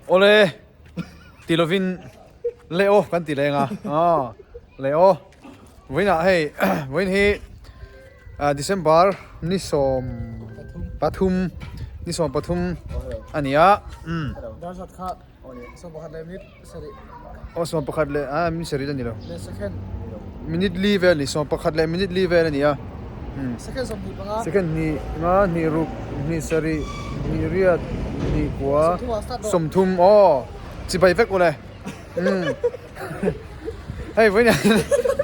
Awle ti lovin le aw kan ti leng a aw le aw vawiinah hei vawiin hi December ni 13 ni 13 a ni a umm aw 11 leh ah minute sarih a ni lo minute li vel a ni 11 leh minute li vel a ni a umm second hnih nga hnih ruk hnih sarih hnih riat hnih kua sawmthum aw chibai vek ule umm hei vawiin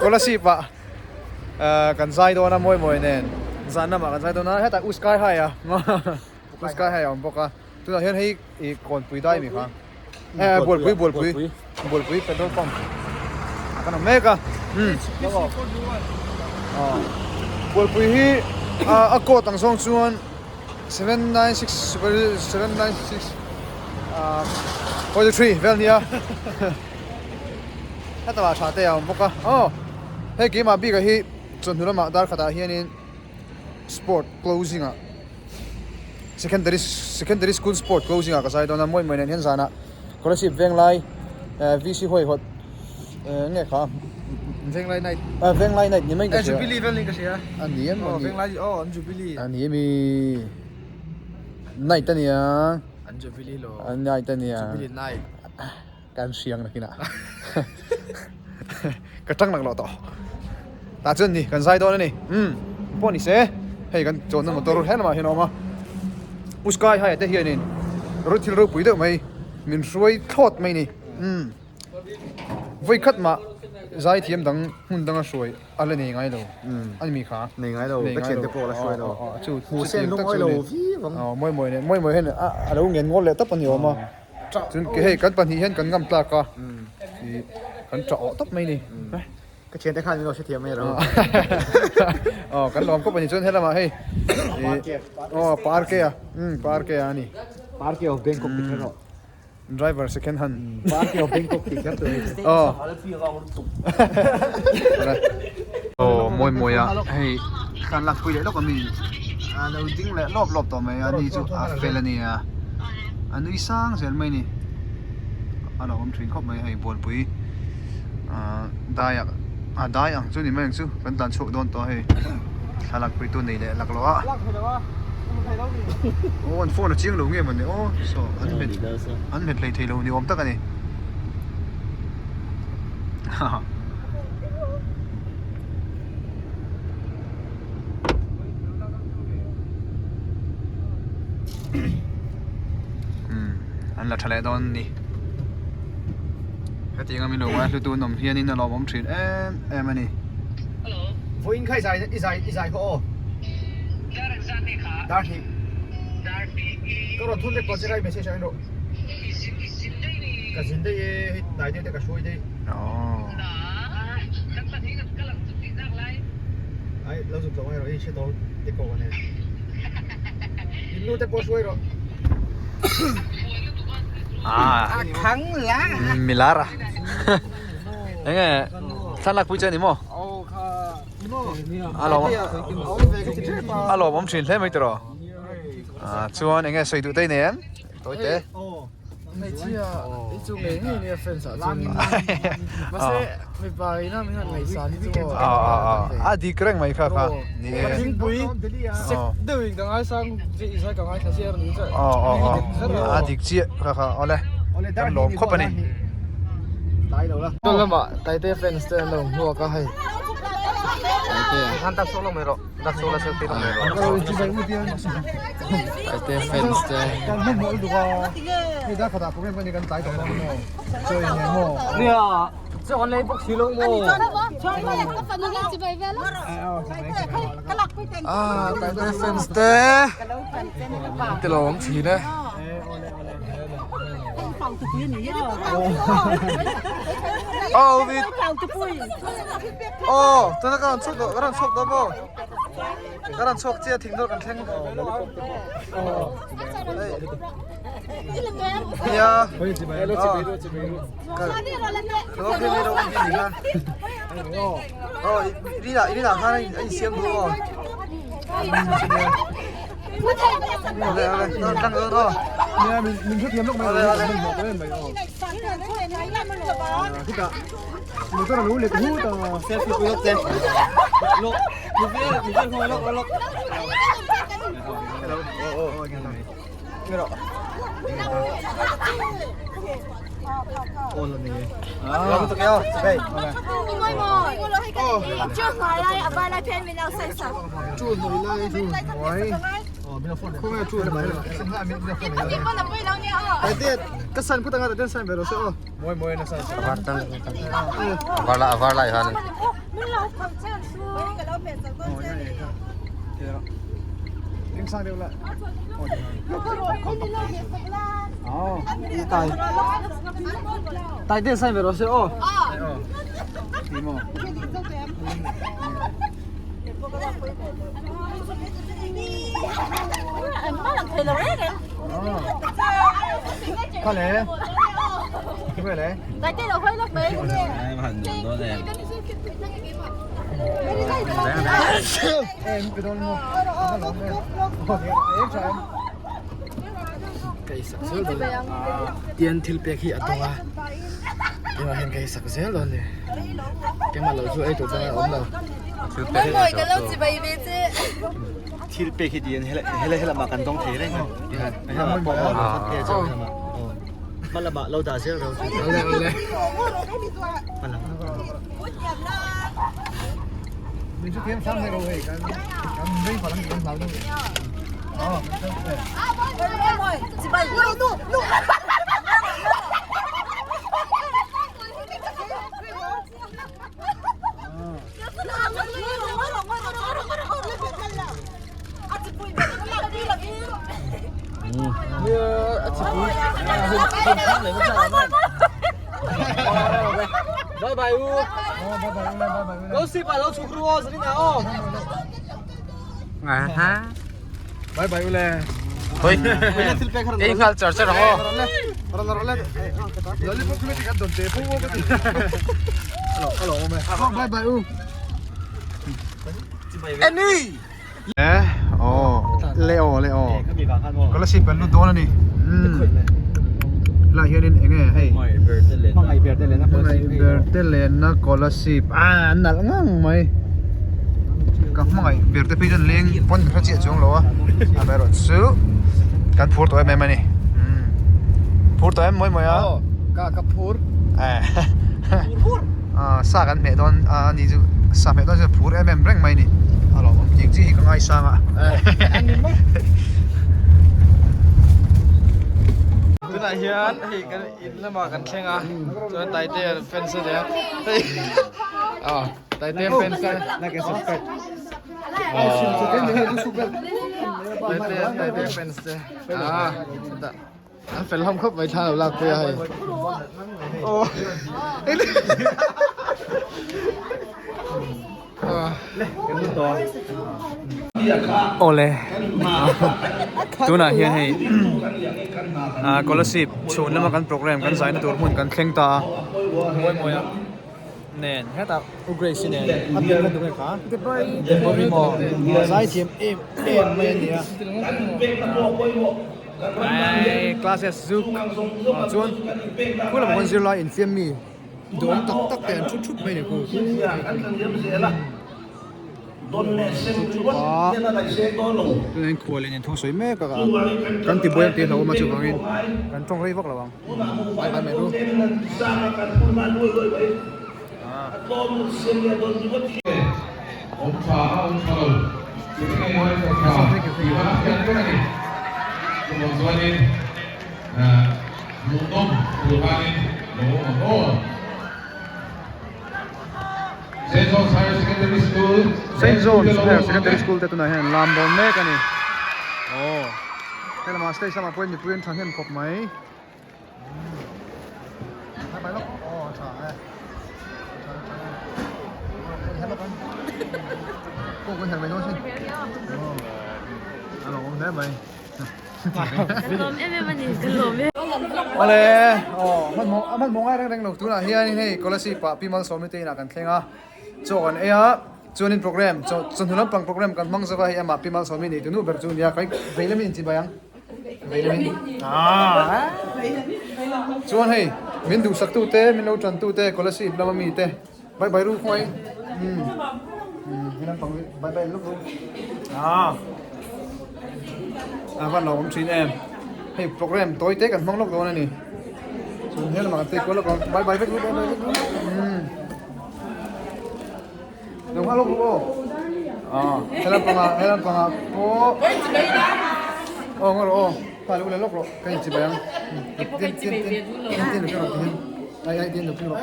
kolasib ah kan zai dawn a mawi mawi nen zan lamah kan zai dawn a hetah u sky high a u sky high a awm bawk a tunah hian hei ih kawnpui dai mi kha eh bualpui bualpui bualpui petrol pump ah kan awm mek a umm bualpui hi a coat ang zawng chuan 796 796 43 vel nia heta lah tha te a awm bawk a aw hei keimah bik ah hi chawhnu lamah dar khatah hianin sport closing ah secondary secondary school sport closing ah ka zai dawn a mawi mawi nen hian zanah scholarship venglai eh VC huaihawt eh nge kha Venglai night ah venglai night ni mai in ka hria Jubilee vel ni ka hria a ni em aw venglai aw an Jubilee a ni emi night a nia an Jubilee lo an night a nia Jubilee night kan hriang nakinah ka tang lak loh tawh tah chuan ni kan zai dawn a ni umm pawh ni se hei kan chawnna motor he lamah hian a awm a u sky high ah te hianin ro thil ropui deuh mai min hruai thlawt mai a ni umm vawikhat mah zai thiam dang hmun danga hruai a la nei ngai lo a ni mi kha nei ngai lo ka thiante pawh a la hruai lo chu hmuh sen lung awi lo viau ang aw mawi mawi nen mawi mawi hian a lo ngen ngawl leh tawp a ni awm a. Chuan hei kan pahnih hian kan ngam tlak a ih kan tah awh tawp mai a ni. Ka thiante khan min lo hrethiam mai ro. Aw kan lawm khawp a ni chuan helamah hei ih aw park a umm park a ni. Park of Bangkok ti kher rawh. Driver second hand. Park of Bangkok ti kher tur a ni. Aw. Aw mawi mawi a hei kan lak pui leh lawk a mi a lo ding leh lawp lawp tawh mai a ni chu a fel a nia. A nui sang zel mai a ni a lo awm thin khawp mai hei bualpui ahh dai ah a dai ang chu ni mai ang chu kan tlan chhuak dawn tawh a hei thlalak pui tu nei leh lak loh a aw an phone a chiang lo nge mawni aw saw an hmet an hmet hlei thei lo ni awm tak a ni haha. An la tha leh dawn a ni hetiang a min lo ngai hlu tu an awm hianin a lawmawm thin em em a ni. Vawiin kha i zai i zai i zai kha aw. Dar hnih. Ka rawn thun vek tawh che kha i message ah en rawh. Ka zin daih e hei hnai deuh te ka hruai daih. Ai lo zuk lo mai rawh i hre tawh te kawh ka nei. In nu te pawh hruai rawh. Ah. Khang la. Milara. Enge thlalak pui che ani maw? Aw kha. A lawm a lawm awm thin hle mai tiraw. Ah chuan enge sawi duh te i nei em? Tawi te. Hmeichhia hi chu ngei ngei nia friends ah chuan mahse mipa ina min han ngaihsan hi chu a dik reng mai kha kha ni e thingpui sek deuh in ka ngaisang i zai ka ngaithla chiah ni chu a dik chiah kha kha awle kan lawm khawp ani tlai lo la to lamah taite fans te an lo hmuak a hei taite han tak sawk lo mai rawh tak sawk la selfie lo mai rawh Taite fans te. Kan hman hmawlh lutuk a, hei dar khatah program kan nei kan tlai tawh dawn maw? Chaw in nei maw? Nia, chaw an lei bawk si lo maw? Ah, Taite fans te. An ti lo awm thin e. Oh, vi. Oh, tuna ka rawn chhuak tawh, ka rawn chhuak tawh maw? Ka rawn chhuak chiah thing dawr kan thleng nia aw rinah rinah khan a insiam duh aw ole ole tlang dawn aw. Nia min min hrethiam lawk mai a min hmuh tawh em mai aw. Chutah motor a lo let hut a. Selfie pui lawk che. Lawk. Mi vel mi vel hmang lawk lawk. Hello. Aw aw aw nge rawh. Aw la ni. Ah. Hey. Chu hnuai lai chu hnuai. Khawnge chu hnuai. Ka san put anga ten san ve rawh se aw. Mawi mawi na san. Avar tan. Avar la avar lai han. Ding sang deuh la. Aw. Tai. Tai ten san ve rawh se aw. Ti maw. Kha le. Kha le. Em cái đó luôn. Em chào em. Kai sak zel dawn tian thil pek hi a tawng a tunah hian kai sak zel dawn ni keimah lo chu ei tur dang a awm lo Thil pek hi tiin helai helamah kan dawng thei reng a tihian helamah pawh a lo khat nge chauh helamah aw hma lamah lo dah zel ro awle awle hma lamah. Mình sẽ kiếm sang đây rồi kan kan vei phalang kan hlau deuh. Aw Bye bye u. Lo sip ah lo chhuk ru aw zalin ah aw. Bye bye ule. Hoi. Ei nghal char char ang aw. Lollipop chu kan dawn te pawh ka ti. Alo alo awm e. Bye bye u. Annie. Eh aw le aw le aw. Scholarship kan lut dawn a ni. Helai hianin eng nge hei. Hmangaih ber te lenna Hmangaih ber te lenna scholarship ah an nalh ngang mai. Ka hmangaih ber te phei chuan leng pawn ka hre chiah chuang lo a amaherawh chu kan phur tawh em em a ni phur tawh em mawi mawi a ka ka phur sa kan hmeh dawn a ni chu sa hmeh dawn chuan phur em em reng mai a ni a lawmawm tih chi hi ka ngaisang a tunah hian hei kan in lamah kan thleng a chuan Taitea fans a nia hei aw Taitea fans a Taitea Taitea fans te ah chutah an fel hlawm khawp mai thla lo lak pui a hei aw Awle tunah hian hei ah scholarship chhun lama kan program kan zaina tur hmun kan thleng ta a mawi mawi a nen hetah u Grace i nen a pian kha tunge kha Debori maw zai thiam em em mai a ni a classes chu chuan khulam ah khawn zirlai infiam mi. Dawm tak tak te an thut thut mai ni khu. Tunah hian khual in thu sawi mek a kan ti buai ang tih a hlauhawm a chuvangin kan tawng rei vak lo ang. Bye bye mai ru. Hmuhnawm tur khanin lo awm ang aw. Saint John's Higher Secondary School Saint John's Higher Secondary School te tunah hian lam dawn mek a ni. Aw he lamah stage lamah pawhin mipui an thahnem khawp mai. Hai bai lawk aw a tha e. Tha tha. Her lawk ang. Pawh kan her mai dawn sin. Aw a lo awm hle mai. Kan lawm em em a ni, kan lawm em. Awle, aw, hmanhmawh, a hmanhmawh ngai reng reng lo tunah hianin hei Kolasib ah Pi Malsawmi te inah kan thleng a, chaw kan ei a, chuanin program, chaw chawhnu lampang program kan hmang zova hei amah Pi Malsawmi nei tunu ber chu nia, kai vei lamin inchibai ang. Veilamin ah chuan hei min duhsak tu te min lo tan tu te Kolasib lama mi te bye bye ru khawngaih umm umm helam pang hi bye bye lawk ru ah a van lo awm thin em hei program tawi te kan hmang lawk dawn a ni chuan helamah kan tei kual lawk ang bye bye vek ru bye bye vek ru umm. Lo nghal lawk aw. Ah, helam panga, helam panga pawh. Aw ngaw rawh aw. Pa lo le lawk rawh. Ka in chibai ang. Tin tin tin. Tin tin lo rawh tin. Ai ai tin lo rawh.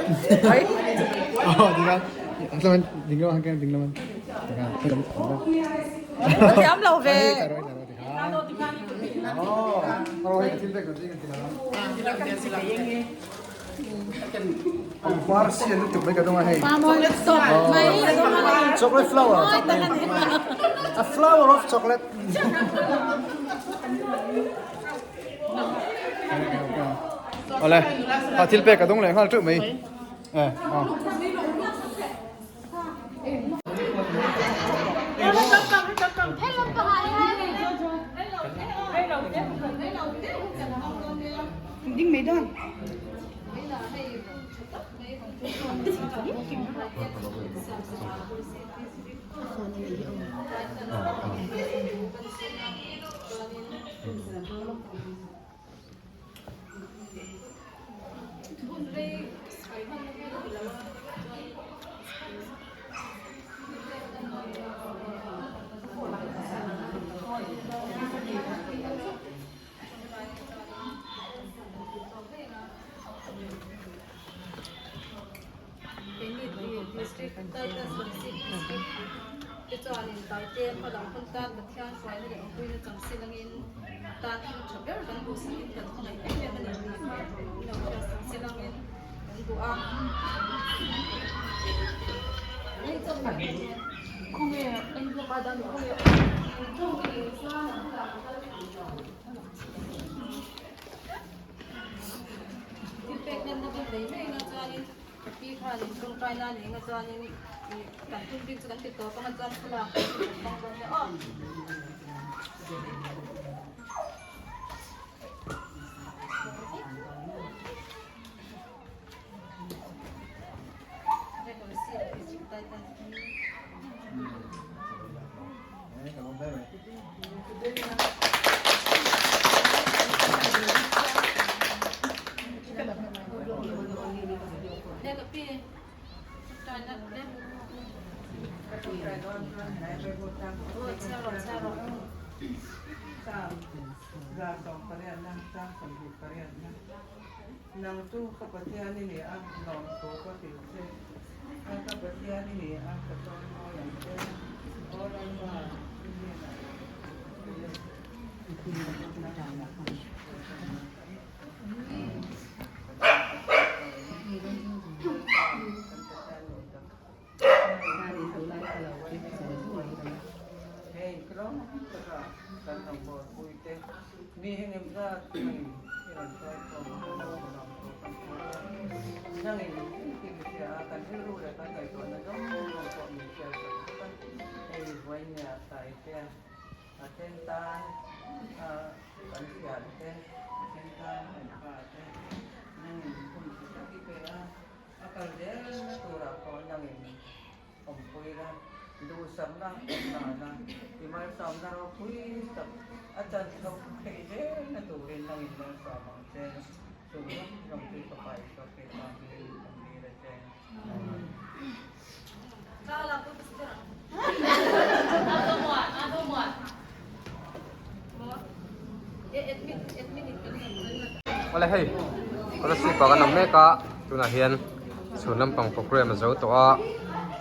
Ai. Aw ti kan. Tlaman ding laman kan ding laman. Kan helam. Thiam lo ve. Aw, aw hei thil vek kan ti lang. Pangpar sian lutuk mai ka dawng a hei. Chocolate flower. A flower of chocolate. Awle, a thil pek ka dawng leh nghal teuh mai. Eh, a. Awle hei scholarship ah kan awm mek a tunah hian chhun lampang program a zo tawh a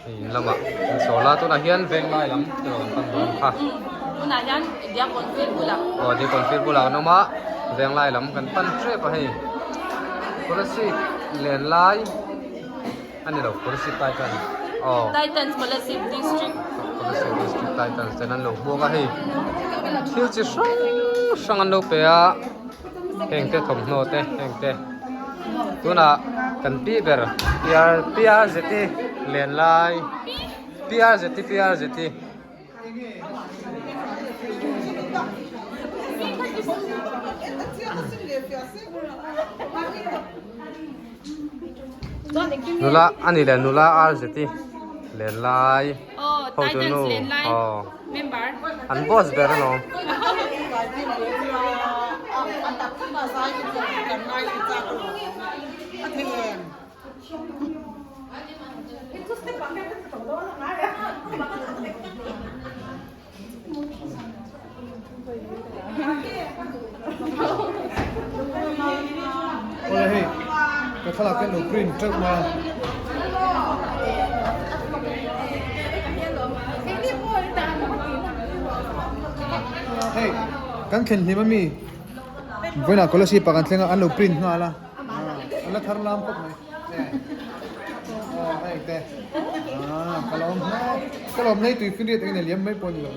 hei in lamah an chawl a tunah hian venglai lam te rawn pan dawn kha tunah hian Diakkawn field bulah aw Diakkawn field bulah an awm a venglai lam kan pan tep a hei scholarship len lai. A ni lo, Kolasib Titans aw. Titans Kolasib District. Kolasib District Titans ten an lo hmuang a hei. Thil chi hrang hrang an lo pe a, heng te thawmhnaw te heng te. Tunah kan pi ber PR PR Zeti len lai PR Zeti PR Zeti. Nula ani leh nula Arzeti len lai hotu nu aw an boss ber alawm. Awle hei ka thlalak hian lo print teuh mai a. Hei kan thlen hlim ami vawiinah Kolasib ah kan thleng a an lo print nghal a an la thar lam khawp mai. Aw hei te ah ka lawm hle ka lawm hle tui finriat engin a liam mai pawh a ni lo.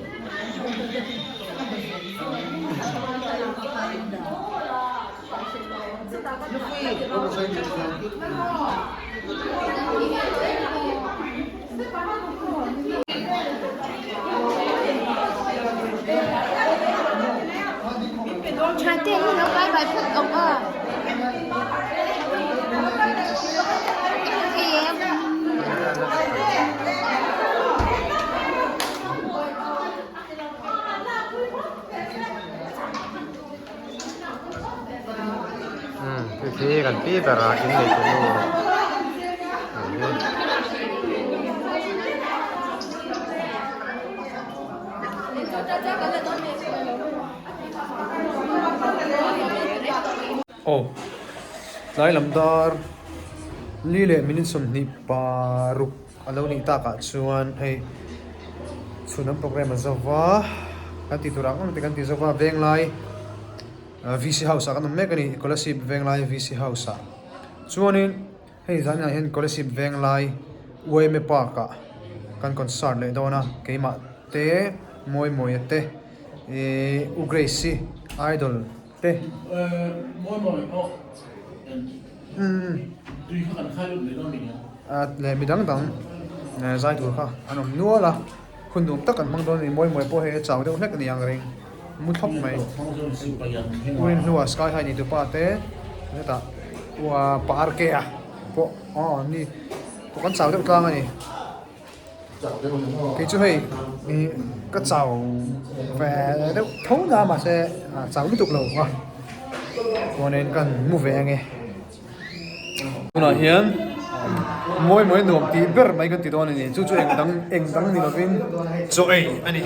Khi khi kan pi ber a in nei tu nu Aw tlai lam dar li leh minute 26 a lo nih takah chuan hei chhun an programme a zo va kan tih tur ang ang te kan ti zo va venglai VC house ah kan awm mek a ni Kolasib venglai VC house ah chuanin hei zaninah hian Kolasib venglai UMA park ah kan concert leh dawn a keimah te Mawimawia te ihh U Grace-i idol te leh mi dang dang zai tur kha an awm nual a hun nuam tak an hmang dawn a ni mawi mawi pawh hei a chau deuh hlek a ni ang reng mu thlawp mai urin hnua sky high nei tupa te hetah par ke a pawh aw ni pawh kan chau deuh tlang a ni. Kei chu hei ih ka chau ve deuh tho na mahse chau lutuk lo a chuanin kan mu ve ange tunah hian mawi mawi nuam tih ber mai kan ti dawn a ni chu chu eng dang eng dang ni lovin chaw ei a ni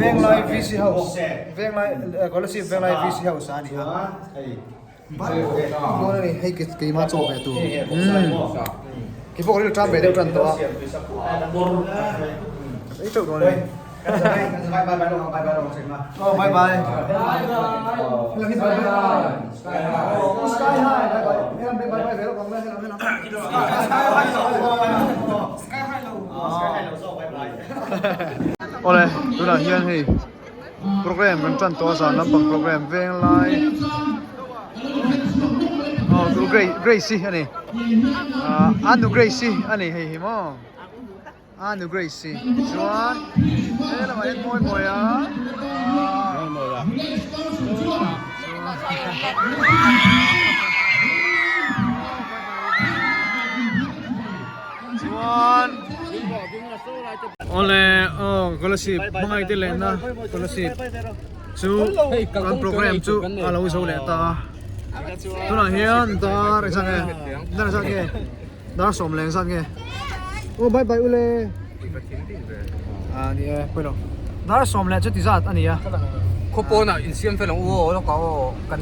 Venglai VC House Venglai Kolasib Venglai VC House a ni a dawn a ni hei keimah chaw ve tur kei pawh ka rilru tan ve deuh tan tawh a ei teuh dawn a ni aw bye bye helam hi bye bye sky high bye bye helam bye bye ve lawk ang helam helam sky high lo sky high lo zawk bye bye Awle tunah hian hei program kan tan tawh a zan lampang program veng lai aw chu Grace Grace hi a ni ah anu Grace hi a ni hei hi maw anu Grace hi chuan he lamah hian mawi mawi a chuan Awle aw Kolasib hmangaih te lehna Kolasib chu kan program chu a lo zo leh ta a tunah hian dar engzat nge dar engzat nge dar sawm leh engzat nge aw bye bye ule a ni e pawilo dar sawm leh chuti zat a ni a Khawpawnah insiam fel ang u aw lawk ah aw kan.